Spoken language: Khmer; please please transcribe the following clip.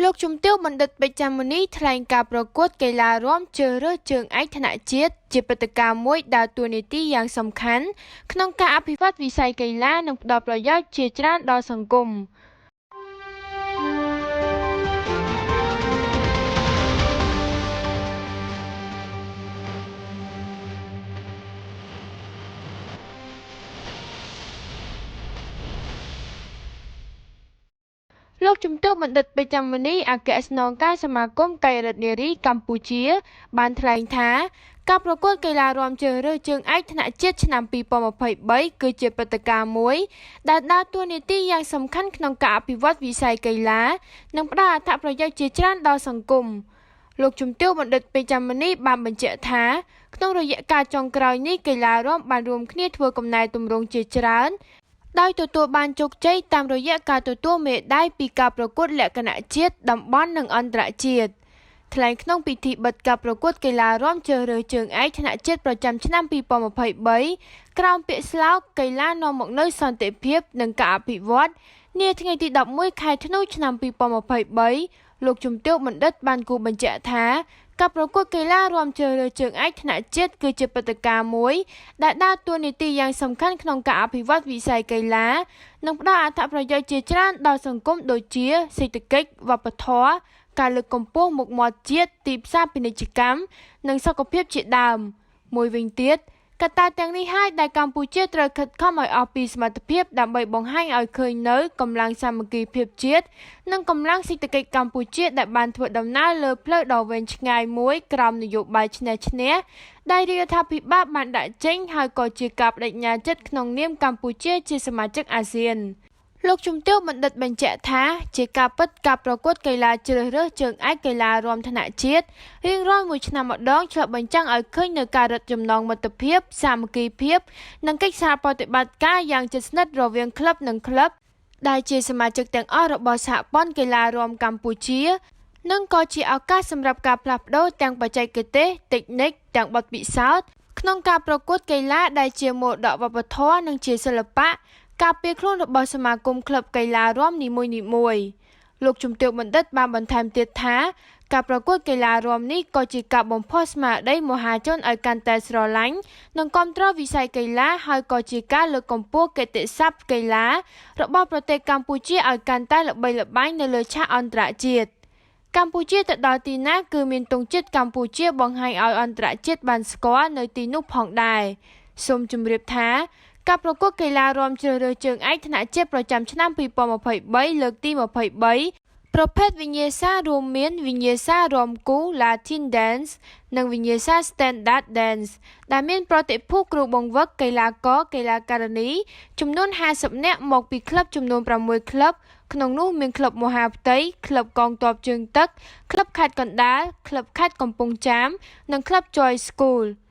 លោកជំទាវបណ្ឌិតពេជ្រ ច័ន្ទមុនីថ្លែងការប្រកួតកីឡារាំជ្រើសរើសជើងឯកថ្នាក់ជាតិជាព្រឹត្តិការណ៍មួយដើរតួនាទីយ៉ាងសំខាន់ក្នុងការអភិវឌ្ឍវិស័យកីឡានិងផ្ដល់ប្រយោជន៍ជាច្រើនដល់សង្គម។ លោកជំទាវបណ្ឌិត ពេជ្រ ច័ន្ទមុនី អគ្គស្នងការសមាគមកាយឫទ្ធិនារីកម្ពុជា បានថ្លែងថា ការប្រកួតកីឡារាំជ្រើសរើសជើងឯកថ្នាក់ជាតិឆ្នាំ2023គឺជាព្រឹត្តិការណ៍មួយដែលដើរតួនាទីយ៉ាងសំខាន់ក្នុងការអភិវឌ្ឍវិស័យកីឡា និងផ្ដល់អត្ថប្រយោជន៍ជាច្រើនដល់សង្គម។ លោកជំទាវបណ្ឌិត ពេជ្រ ច័ន្ទមុនី បានបញ្ជាក់ថា ក្នុងរយៈកាលចុងក្រោយនេះកីឡារាំបានរួមគ្នាធ្វើកំណែទម្រង់ជាច្រើនដោយទទួលបានជោគជ័យតាមរយៈការទទួលមេដាយពីការប្រកួតលក្ខណៈជាតិ តំបន់ និងអន្តរជាតិ។ ថ្លែងក្នុងពិធីបិទការប្រកួតកីឡារាំជ្រើសរើសជើងឯកថ្នាក់ជាតិប្រចាំឆ្នាំ2023ក្រោមពាក្យស្លោកកីឡានាំមកនូវសន្តិភាពនិងការអភិវឌ្ឍនាថ្ងៃទី11ខែធ្នូឆ្នាំ2023លោកជំទាវបណ្ឌិតបានគូបញ្ជាក់ថាការប្រកួតកីឡារាំជ្រើសរើសជើងឯកថ្នាក់ជាតិគឺជាព្រឹត្តិការណ៍មួយដែលដើរតួនាទីយ៉ាងសំខាន់ក្នុងការអភិវឌ្ឍវិស័យកីឡានិងផ្ដល់អត្ថប្រយោជន៍ជាច្រើនដល់សង្គមដូចជាសេដ្ឋកិច្ចវប្បធម៌ការលើកកម្ពស់មុខមាត់ជាតិទីផ្សារពាណិជ្ជកម្មនិងសុខភាពជាដើមមួយវិញទៀតកត្តាទាំងនេះហើយដែលកម្ពុជាត្រូវខិតខំឲ្យអស់ពីសមត្ថភាពដើម្បីបង្ហាញឲ្យឃើញនូវកម្លាំងសាមគ្គីភាពជាតិនិងកម្លាំងសេដ្ឋកិច្ចកម្ពុជាដែលបានធ្វើដំណើរលើផ្លូវដ៏វែងឆ្ងាយមួយក្រោមនយោបាយឈ្នះឈ្នះដែលរាជរដ្ឋាភិបាលបានដាក់ចេញហើយក៏ជាការប្តេជ្ញាចិត្តក្នុងនាមកម្ពុជាជាសមាជិកអាស៊ាន។ លោកជំទាវបណ្ឌិតបញ្ជាក់ថាជាការពិតការប្រកួតកីឡាជ្រើសរើសជើងឯកកីឡារាំថ្នាក់ជាតិរៀងរាល់មួយឆ្នាំម្ដងឆ្លុះបញ្ចាំងឲ្យឃើញនូវការរឹតចំណងមិត្តភាពសាមគ្គីភាពនិងកិច្ចសហប្រតិបត្តិការយ៉ាងជិតស្និទ្ធរវាងក្លឹបនិងក្លឹបដែលជាសមាជិកទាំងអស់របស់សហព័ន្ធកីឡារាំកម្ពុជានិងក៏ជាឱកាសសម្រាប់ការផ្លាស់ប្ដូរទាំងបច្ចេកទេសតិចនិកទាំងបទពិសោធន៍ក្នុងការប្រកួតកីឡាដែលជាមរតកវប្បធម៌និងជាសិល្បៈការពារខ្លួនរបស់សមាគមក្លឹបកីឡារាំនីមួយៗលោកជំទាវបណ្ឌិតបានបន្ថែមទៀតថាការប្រកួតកីឡារាំនេះក៏ជាការបំផុសស្មារតីមហាជនឲ្យកាន់តែស្រឡាញ់និងគាំទ្រវិស័យកីឡាហើយក៏ជាការលើកកម្ពស់កិត្តិស័ព្ទកីឡារបស់ប្រទេសកម្ពុជាឲ្យកាន់តែល្បីល្បាញនៅលើឆាកអន្តរជាតិ។ កម្ពុជាទៅដល់ទីណាគឺមានទង់ជាតិកម្ពុជាបង្ហាញឲ្យអន្តរជាតិបានស្គាល់នៅទីនោះផងដែរ។សូមជម្រាបថាការប្រកួតកីឡារាំជ្រើសរើសជើងឯកថ្នាក់ជាតិប្រចាំឆ្នាំ2023លើកទី23ប្រភេទវិញ្ញាសារួមមានវិញ្ញាសារាំគូ Latin Dance និងវិញ្ញាសា Standard Dance ដែលមានប្រតិភូគ្រូបង្វឹកកីឡាករកីឡាការិនីចំនួន50នាក់មកពីក្លឹបចំនួន6ក្លឹបក្នុងនោះមានក្លឹបមហាផ្ទៃក្លឹបកងទ័ពជើងទឹកក្លឹបខេត្តកណ្ដាលក្លឹបខេត្តកំពង់ចាមនិងក្លឹប Joy School។